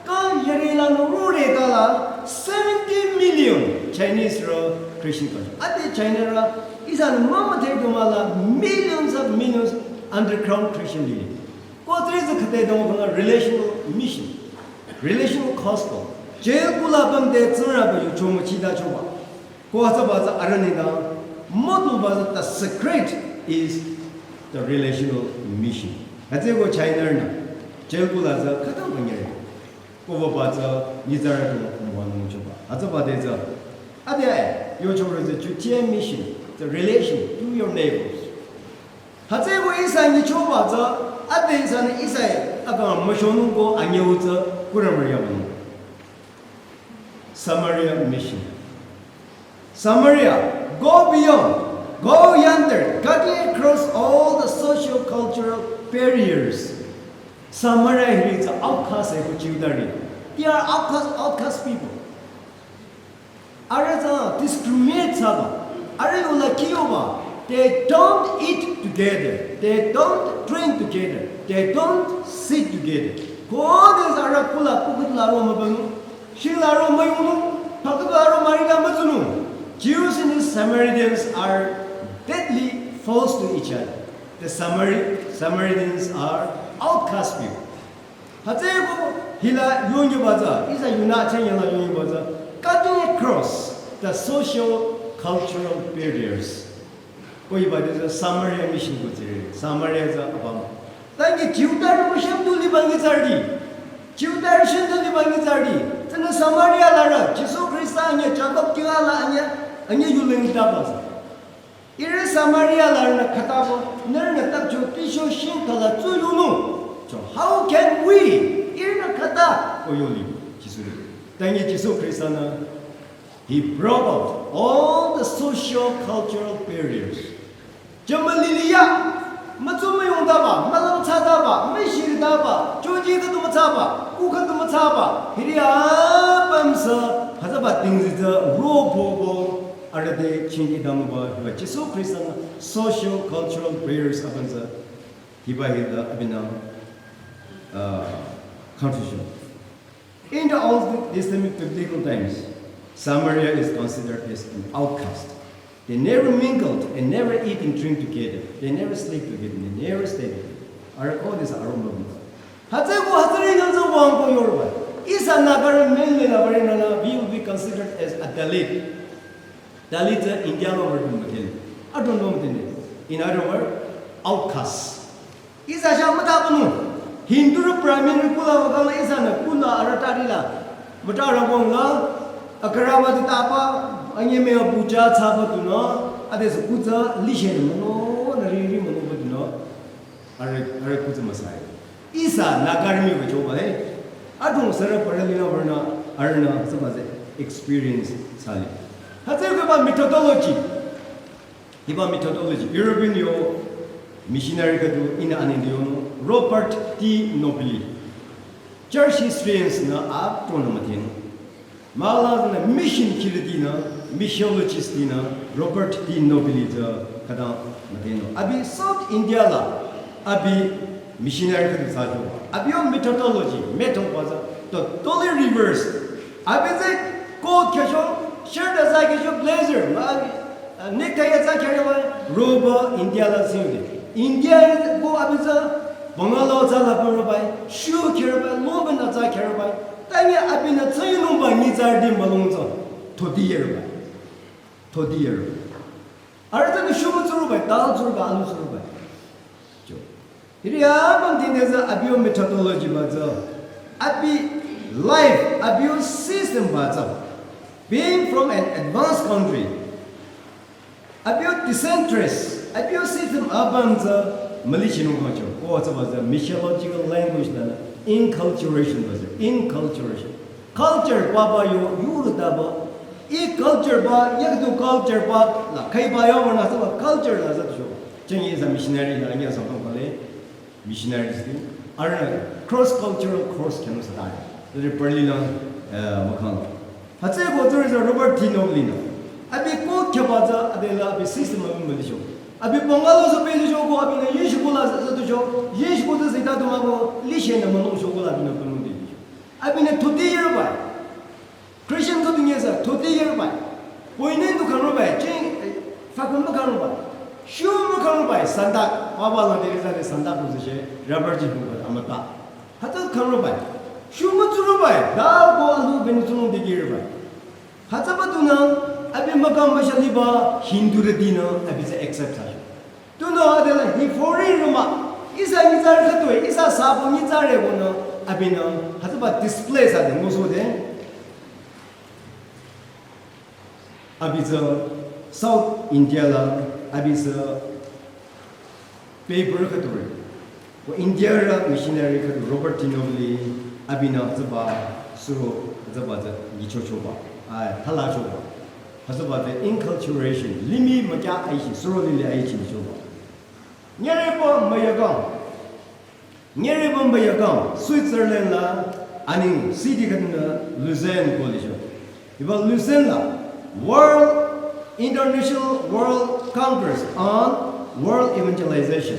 ka yari la nü rure kala seventy million Chinese rü Christian ka. Ade China rü ihsa nü mama te kümala millions of millions underground Christian lili. Ko tsüri tsü khüte dong kala relational mission, relational gospel. Jail kula pang de Tsingrangba yu cho müchida choba. Ko hütsüba tsü arüh nengdang model ba tsü the secret is the relational mission. Hütsüeko China nü jail kula tsü khüta ba nyere. Ko ba ba tsü nyitsarü tu mwa nung choba. Hütsüba de tsü ade yo chorü tsü ju tie mission, the relation to your neighbors. Hütsüeko ihsa nyichoba tsü, ade ihsa nü ihsa akang müshonung ko anyeu tsü kuramrü yamang. Samaria mission. Samaria, go beyond, go yonder, cutting across all the socio-cultural barriers. Samaria hiri tsü outcast e ko Jihudari. They are outcast, outcast people. Arüh tsü discriminate thsaba. Arüh yola kiyoba. They don't eat together. They don't drink together. They don't sit together. Kode tsü arüh kula kukut la ro mübünung. Shing la ro müyungnung. Paküba ro marida müzunung. Jews and Samaritans are deadly foes to each other. The Samari-, Samaritans are outcast people. Hütsüeko hila yongyuba tsü, ihsa yunü cheng yala yongyuba tsü, cutting across the socio-cultural barriers. Ko hiba de tsü Samaria mission ko tsire, Samaria tsü apüm. Tangi Jihudari müsham du liba nyitsarüti. Jihudari shin du liba nyitsarüti. Tsünü Samaria larü, Jisu Khrista anye Jakob kinga la anye, anye yuling taba tsü. Ihrü Samaria larünü khütabo, nührünü tapcho tisho shin kala tsu yunung. So how can we? Ihrünü khüta ko yoli, Jisu de. Tangi Jisu Khrista nü, he broke out all the socio-cultural barriers. Jama liliya, mütsu müyung taba, mülang tsa taba, müshir taba, choji khüdu mütsaba, ku khüdu mütsaba, hiri apüm sü, hütsüba tingzi tsü, ro po po, arüh te chingi damuba, hiba Jisu Khrista nü socio-cultural barriers apüm sü, hiba hila abinü, uh, confusion. In the Old Testament biblical times, Samaria is considered as an outcast. They never mingled and never eat and drink together. They never sleep together. They never stay together. Arüh ko de sa arüh mabun. Hütsüeko hütsüri nang tsü wang ko yorba. Ihsa Nagarü mainly la bari nana, we will be considered as a Dalit. Dalit tsü India la word mükhen. I don't know what it is. In other words, outcast. Ihsa sha müta bunu. Hindu rü Brahmin rü kula wakala ihsa nü kula arüh tari la. Müta rü wang la. Akaraba de taba. Anye me abuja tsaba tunü. Ade sü kutsa lishen mono. Na ri ri mono ba tunü. Arüh, arüh kutsa masai. Ihsa Nagarü mi wachoba he. Adong sara paralina varna arühnü tsaba tsü experience sali. Hütsüeko ba methodology. Hiba methodology, European yo missionary khüdu ihnü anindi yo Robert T. Nobili. Church historians nü apüm nü müdhenung. Mahkhang la nü mission khirüti nü, missionologist nü Robert T. Nobili tsü khüta müdhenung. Abi South India la, abi missionary khüdu thsacho. Abi yo methodology, method ba tsü totally reversed. Abi tsü coat khyücho, shirt atsa khyücho, blazer, ma abi, uh, necktie atsa khyücho ba, roba India la sing de. India ko abi tsü Bangalo tsü la pürobai, shu kherobai, loben atsa kherobai. Tanya abinü tsayinungba nyitsarüti mülung tsü, thoti yerobai. Thoti yerobai. Arüh tsü shu mütsurobai, dal tsurobai, alu tsurobai. Jo. Hiri apüm tinte tsü abi yo methodology ba tsü. Abi life, abi yo system ba tsü. Being from an advanced country, abi yo decentralized, abi yo system apüm tsü mülichinung kangcho. Ko tsü ba tsü mythological language la inculturation ba tsü. Inculturation. Culture papa yo yurü taba. I culture ba, yakdu culture ba, la kaiba yo wünü tsü ba culture la tsü cho. Chengi tsü missionary la nya tsü pang kale. Missionaries ti. Arüh cross cultural cross khyang sa ta. Tari parli la, eh, makhang. Hütsüeko tsürü tsü Robert Thenobley nü. Abi ko khyaba tsü adela abi system abi mülicho. Abi Bangalo tsü pehlicho ko abinü yishiko la tsü tucho. Yishiko tsü sita tuma ko lishe nü mülung shoko la abinü pünung di. Abinü thoti yerobai. Christian khüdu nyesa thoti yerobai. Poinen du kangro bai, ching, eh, fakun mükangro bai. Shu mükangro bai, sandak, papa la deri tsü sandak ko tsü she, rubber ji ko amüta. Hütsü kangro bai. Shu mütsurobai, dal ko alu benu tsunung dikehrobai. Hütsüba tunü, abi mükangba shaliba Hindurütinü, abi tsü accept sa. Tunü adela hi foreign rüma, ihsa nyitsarü khütoi, ihsa sabo nyitsarü konü, abinü, hütsüba display sa de, nguso de. Abi tsü South India la, abi tsü paper khütore. Ko India rü missionary khüdu Robert Thenobley, abinü hütsüba, suro, hütsüba tsü nyichochoba, ai, thalachoba. Hütsüba tsü inculturation, limih mükya aishi, suro lili aishi nyichoba. Nyereba müyakang. Nyereba müyakang, Switzerland la, aning city khüdu nü Lucerne College. Hiba Lucerne la, World, International World Congress on World Evangelization.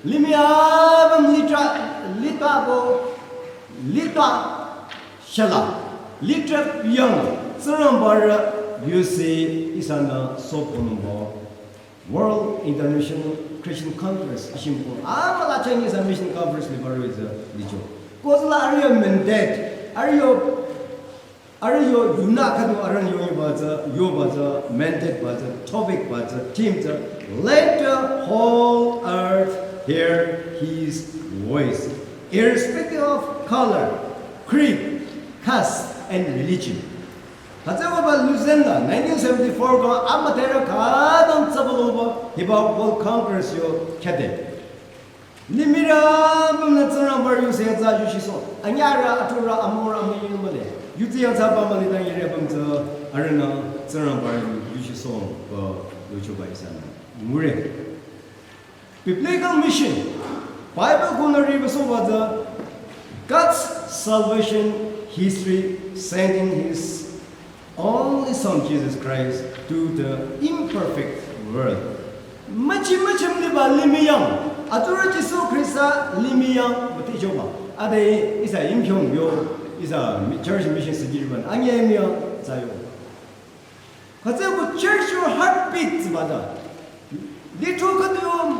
Limih apüm lita, lita ko, lita shala, lita yang, Tsingrangbarü yusi ihsanü soponungbo. World International Christian Conference, ashimko, amüla Chinese Mission Conference liba rüzü licho. Ko tsüla arüh yo mandate, arüh yo, arüh yo yunü khüdu arüh yo yoba tsü, yoba tsü, mandate ba tsü, topic ba tsü, theme tsü, let the whole earth hear his voice, irrespective of color, creed, caste, and religion. Hütsüba Lucerne la nineteen seventy-four ko amüdherü khütang tsübülungba hiba World Congress yo khüde. Limih apümnü Tsingrangbarü yusi tsü yushiso. Anyarü, athurü, amurü, amüyinü mühle. Yuti yang tsüba mühle tang yirü apüm tsü arühnü Tsingrangbarü yushiso ba yuchoba ihsanü ngure. Biblical mission. Bible konü ribasoba tsü God's salvation history, sending his only son Jesus Christ to the imperfect world. Müchi müchim liba limih yang, atsurü Jisu Khrista limih yang mütichoba. Ade ihsa yimkhiung yo, ihsa mi-, church mission secretary ban, anye limih yang tsü yo. Hütsüeko church yo heartbeat tsüba tsü. Lithro khüdu yo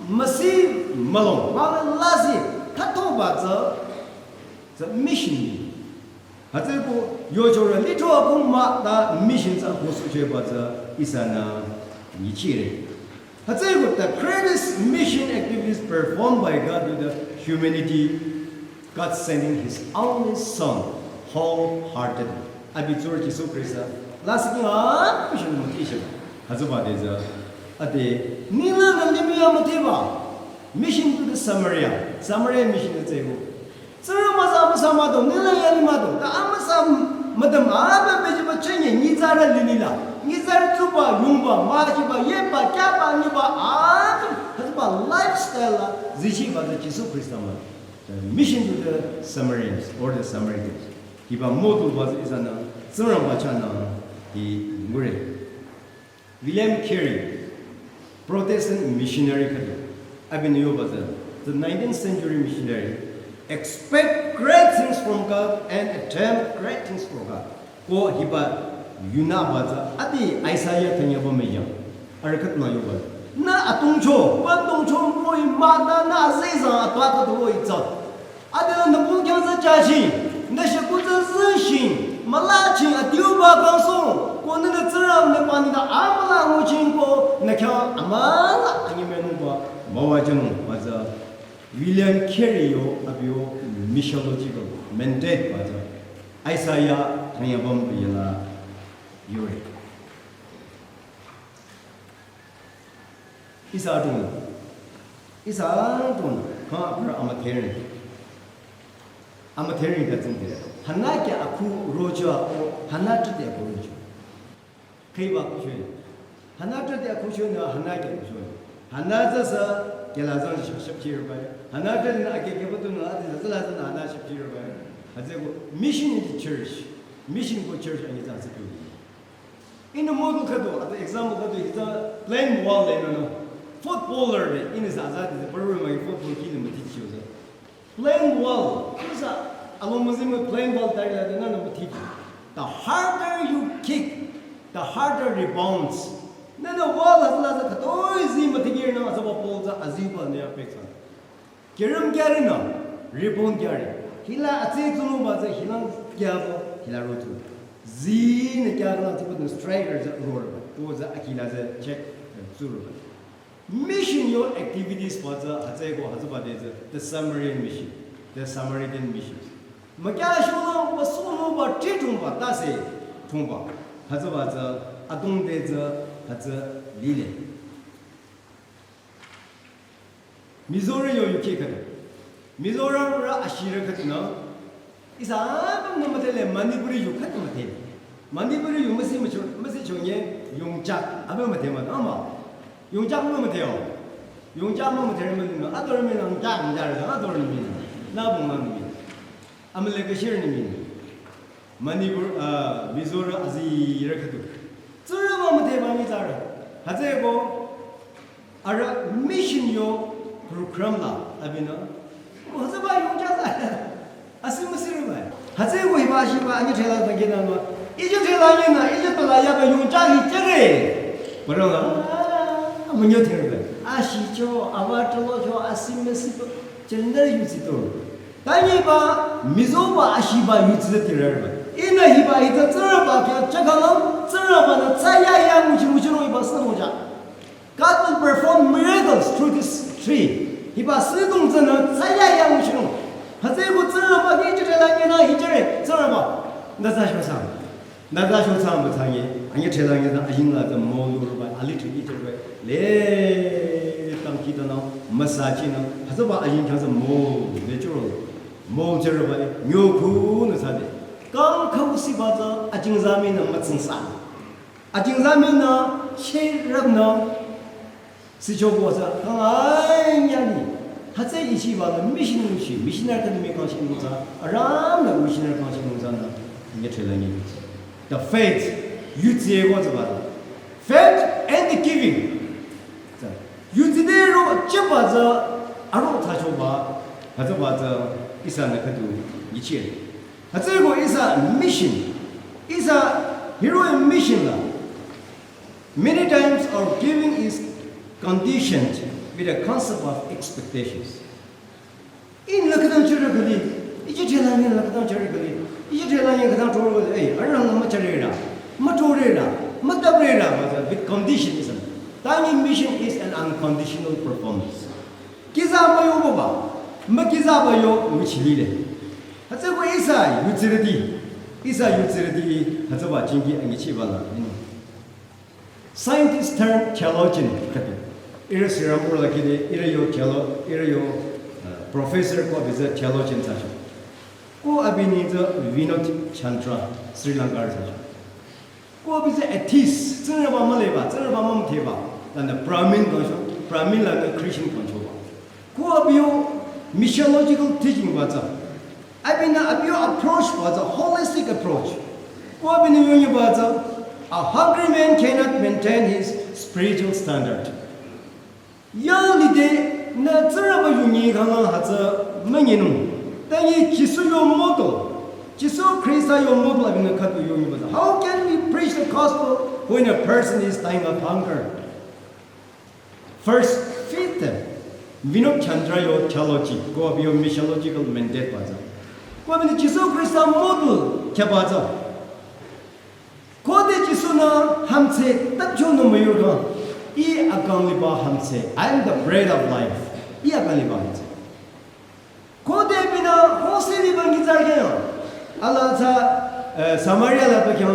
müsi mülung, mülung lasih, thatoba tsü, tsü mission. Hütsüeko yochorü lithro akung mah ta mission tsü akohsohchehba tsü ihsanü nyichire. Hütsüeko the greatest mission activities performed by God to the humanity, God sending his only son wholeheartedly. Abi tsurü Jisu Khrista lasih khinga mission mütishi. Hütsüba de tsü ade ninglangnü limih yang mütiba mission to the Samaria. Samaria mission tsü tsüeko Tsingrang müsa müsa mado, ninglang yang mado. Ta amüsa müdüm, amü bejiba chenye, nyitsarü lilila. Nyitsarü tsuba, yungba, majiba, yeba, kyaba, nyiba, amü. Hütsüba lifestyle la, zichiba tsü Jisu Khrista mah. The mission to the Samaritans or the Samaritans. Hiba model ba tsü ihsanü, Tsingrangba chahnü, hi ngure. William Carey, Protestant missionary khüdu, abinü yoba tsü, the nineteenth century missionary, expect great things from God and attempt great things for God. Ko hiba yunüba tsü, adi Isaiah thanyaba müyang, arüh khütnü yoba tsü. Nü atungcho, pantungcho mui mah nü nü zizang atwa khüdu oi tsü. Adela nü pung khyang tsü chachi, nü shekutsü zishin, malachi adiuba kangso, ko nü nü Tsingrang nü pani da amala nguchin ko, nü khyang amala anyi menungba, mawa jang, wa tsü. William Carey yo, abi yo, missiological mandate wa tsü. Isaiah, thanyabam yela, yore. Ihsa adrong, ihsa adrong, kang apra amathering. Amathering ka tsingde. Hana kya akhu rojo ako, hana tete ako rojo. Kaiba kushwe. Hana tete ako shwe na, hana kya kushwe. Hana tsasa, kya la zang shap shap chir bai. Hana tete na ake ke batu na, ati sa la zang hana shap chir bai. Haze ko mission in the church. Mission ko church ani zang sa tu. In the model khüdu, at the example khüdu, it's a plain wall, eh, no, no. Footballer, eh, in his azad, the Peru, my football kill him, teach you, sir. Plain wall, kusa, along Muslim plain wall, tari la, no, no, teach. The harder you kick, the harder rebounds. No, no, wall has la, the khüdu, is him, but here, no, as a ball, the aziba, ne, affects. Kerem kyari na, rebound kyari. Hila atse tsunu ba tsü hilang kyabo, hila rotu. Zi ne kyari na tsü ba striker tsü ror ba. To tsü akila tsü check, eh, tsuru ba. Mission yo activities ba tsü, hatsü ko hatsü ba de tsü, the Samaritan mission, the Samaritan mission. Ma kya sholo ba sunu ba tritung ba tase tung ba. Hatsü ba tsü, adong de tsü, hatsü lile. Mizoram yo yuki khüdu. Mizoram ra ashira khüdu na. Ihsa apüm na matele Manipuri yu khüdu matele. Manipuri yu masi macho, masi chonye yongchak, apüm matele ma, ama. Yongchak ma matele yo. Yongchak ma matele ma na, ador mi na, yongchak, yongchak, ador mi na. Na bong na mi. Amale kashir ni mi. Manipur, ah, Mizoram azira khüdu. Tsurü ba mate ba mi tsara. Hatsü ko, ara mission yo program la, abina. Ko hatsü ba yongchak la. Asi masir ba. Hatsü ko hiba shi ba, anyi thela ba gena ba. Ije thela gena, ije tola ya ba yongchak hi chere. Barang la. Ah, amanyo thela ba. Ashi cho, awa tolo cho, asi masir ba. Chere yusi to. Tanyi ba, Mizo ba, ashi ba, yutsü tirar ba. Ina hi ba, ita tsara ba, kya chakala, tsara ba na, tsaya ya, muchi, muchi, no, iba, sa, moja. God will perform miracles through this tree. Hi ba, si dong tsana, tsaya ya, muchi, no. Hatsü ko tsara ba, ki chitela, ki na, hi chare, tsara ba. Na sa, shwa sa. Nata sho tsang ba tsang ye, anyi thela nge na aying la tsang mo lu ru ba, ali thri yi thri ba, le, tang ki ta na, masa chi na, ha tsang ba aying khyang tsang mo, natural, mo thri ba, nyo khu na sa de. Kang kha u si ba tsang, ajing za mi na ma tsang sa. Ajing za mi na, she rap na, Sicho ko sa, kang ai nyani. Hatsü ichi ba na mission nung chi, missionary kan mi kang chi nung sa, aram na missionary kang chi nung sa na, nge thela nge. The faith, yutsü ko sa ba. Faith and the giving. Sa, yutsü de ro che ba sa, aro tha cho ba, hatsü ba sa, ihsa na khüdu, yichi. Hatsü ko ihsa mission, ihsa hero mission la. Many times our giving is conditioned with a concept of expectations. In la khütang chara kali, iji thela nge la khütang chara kali, iji thela nge khütang thoro kali, eh, arang la ma chare ra, ma thore ra, ma tabre ra, with conditionism. Tangi mission is an unconditional performance. Kiza ma yo ba, ma kiza ba yo, which lile. Hatsü ko ihsa yutsü de di, ihsa yutsü de di, hatsü ba jingi angi chi ba la, you know. Scientist turned theologian khüdu. Ira Serampore la kide, ira yo theolo-, ira yo, uh, professor ko biza theologian sa cho. Ko abi ni tsü Vinod Chandra, Sri Lanka sa cho. Ko abi tsü atheist, tsüngreba male ba, tsüngreba mamthe ba. Tanda Brahmin kang cho, Brahmin la na Christian kang cho ba. Ko abi yo missiological teaching ba tsü. Abi na abi yo approach ba tsü holistic approach. Ko abi na yonyi ba tsü, a hungry man cannot maintain his spiritual standard. Yang lide na tsüraba yunyi kanga hatsü manyinung. Tangi Jisu yo model. Jisu Krista yo model abi na khüdu yonyi ba tsü. How can we preach the gospel when a person is dying of hunger? First, fifth, Vinod Chandra yo theology, ko abi yo missiological mandate ba tsü. Ko abi ni Jisu Krista model kya ba tsü. Khode Jisu nü hümdhse tapcho nü müyurü, I akang liba hümdhse, I am the bread of life. I akang liba hümdhse. Khode binü hose liba ngi tsarge ya. Ala tsü, eh, Samaria la pa kya,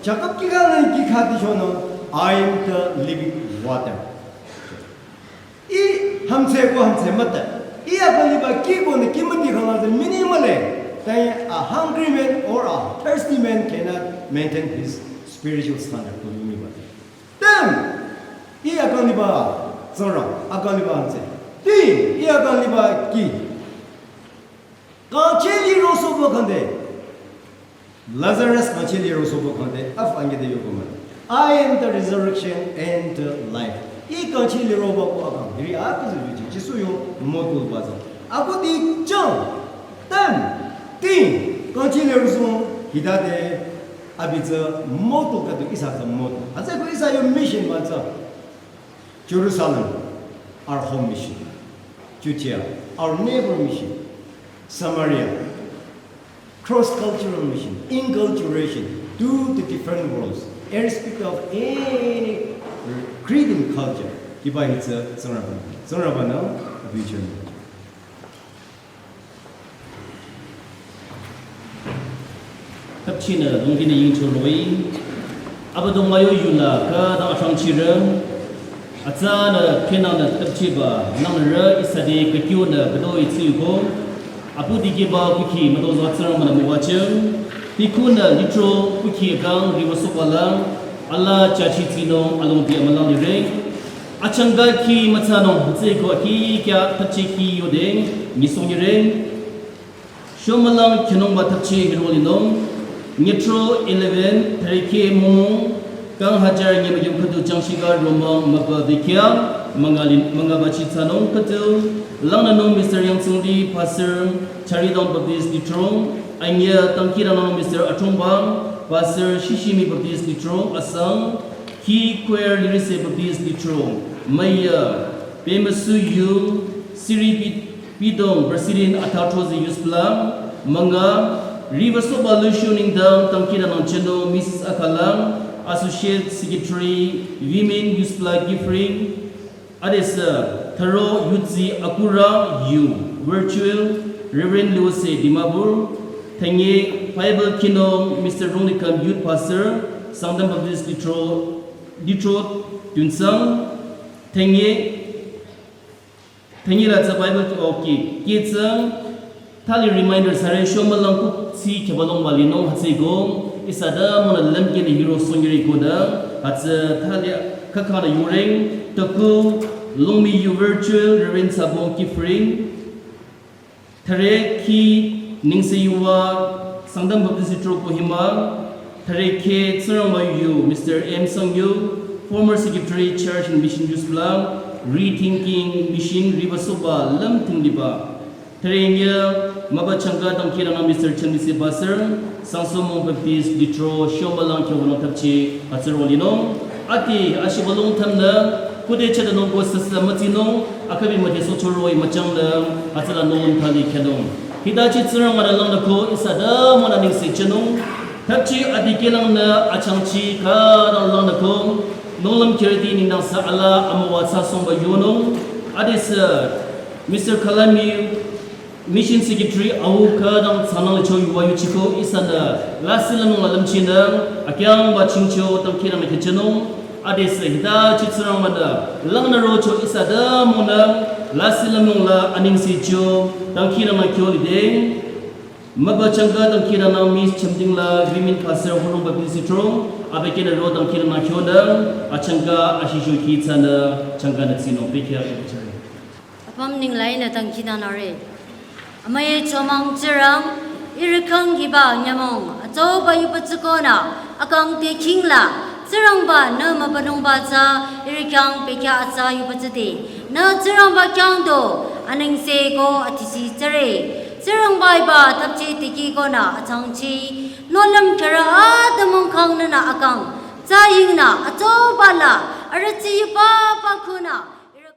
Jakob ki ka nü ki khati shonü, I am the living water. I hümdhse ko hümdhse müta. I akang liba ki ko nü ki müti khala tsü mini mühle. Tai a hungry man or a thirsty man cannot maintain his spiritual standard ko yumi ba. Tem, I akang liba Tsingrang, akang liba hümdhse. Ti, I akang liba ki. Kangchili rosobo khangde. Lazarus kangchili rosobo khangde. Af ange de yoko man. I am the resurrection and the life. I kangchili roba ko akang. Diri api zu yuji. Jisu yo model ba tsü. Ako ti chang. Tem, ti, kangchili roso hidade abi tsü model khüdu ihsa tsü model. Hütsüeko ihsa yo mission ba tsü. Jerusalem, our home mission. Judea, our neighbor mission. Samaria, cross-cultural mission, inculturation to the different worlds, irrespective of any creed and culture. Hiba hi tsü Tsingrangba, Tsingrangba nü abi chon. Thapchinü lungdinü yingcho roh-i. Abüdongba yo yula khüdang ashangchirü. Atsanü khenangnü thapchiba nangrü ihsa te kükyu nü khütoi tsiko. Apu dikehba kukhi mütozah Tsingrangba nü müwajüng. Tikhunü lithro kukhi kang riwüsohba la. Ala chachi tsinung alongdi amülang lireng. Achangka khi mütsanung hütsüeko khi kya thapchi khi yodeng nisong yireng. Shomülang khenungba thapchi hiro linung. Nyitro eleven, thürekheh mung, kang hajar nyemüyum khüdu changshika romang mübü dikya, münga lin-, müngaba chi tsanung khüdu, langnünung Mister Yangtsungli, Pastor Charidong Baptist Lithro, anyüh Tangkirangnung Mister Atrongbang, Pastor Shishimi Baptist Lithro, asang, Key Choir Lirise Baptist Lithro, müyü, Pemüsu Yu, Siri Pi-, Pidong, President Athathrozi Youth Pla, münga, riwüsohba lushu nengdang Tangkirangnung chenu Missus Akhalang, Associate Secretary, Women Youth Pla Gifring, adesü, thüro yudsi akura yu, virtual, Reverend Liuse Dimapur, thünye, Bible kino, Mister Ronglikam Youth Pastor, Sangtam Baptist Lithro, Lithro Tuensang, thünye, thünye la tsü Bible, okay, kitsang, thali reminder thsare shomülang kuthsi khebalongba linung hütsüeko, ihsa tümünü lümkeli hiro songiri koda, hütsü thali khakhanü yureng, tüku, longmi yu virtual, Reverend Sabong Kifring, thürekhi nengse yuva Sangtam Baptist Lithro Kohima, thürekheh Tsingrangba yu Mister M Sangyu, former secretary Church and Mission Youth Pla, Rethinking Mission riwüsohba lümthing liba. Thürenyüh mübü changka Tangkirangnung Mister Chandise Pastor, Sangsomong Baptist Lithro shomülang kyo wünung thapchi hütsüro linung. Ati, ashibalong thanü, kude chedanung ko sasa mütsinung, akabi müde sochoroi müchangnü, hütsüla nung thali khenung. Hitachi Tsingrangba nü langnü ko ihsa tümünü nengse chenung, thapchi adikehlangnü achangchi khüdang langnü ko, nung lümkirüti nengdang sü ala amüwa thsasongba yonung, adesü, Mister Kalami, Mission Secretary au khüdang tsanang le cho yuva yuchiko ihsanü lasih lanung la lümchinü akyangba chingcho Tangkirangnü khechenung adesü hitachi Tsingrangba nü langnü rocho ihsa tümünü lasih lanung la anengse cho Tangkirangnü kyo lideng. Mübü changka Tangkirangnü Miss Chümding la Women Pastor Horong Baptist Lithro, abükyünü ro Tangkirangnü kyonü achangka ashisho khi tsanü changkanü tsinung bekya. Apüm ninglang nü dangkhidangnangre. Amüi achomang Tsingrang, ihrü khyang hiba nyümong, atsauba yuba tsü konü, akang te khingla, Tsingrangba nü mübünungba tsü, ihrü khyang bekya atsa yuba tsü te, nü Tsingrangba khyang do, anengse ko atisi tsüre, Tsingrangba hiba thapchi tiki konü, achangchi, nohlüm kera atümung khyang nünü akang, tsü yingnü, atsauba la, arüh tsi yuba ba khunü,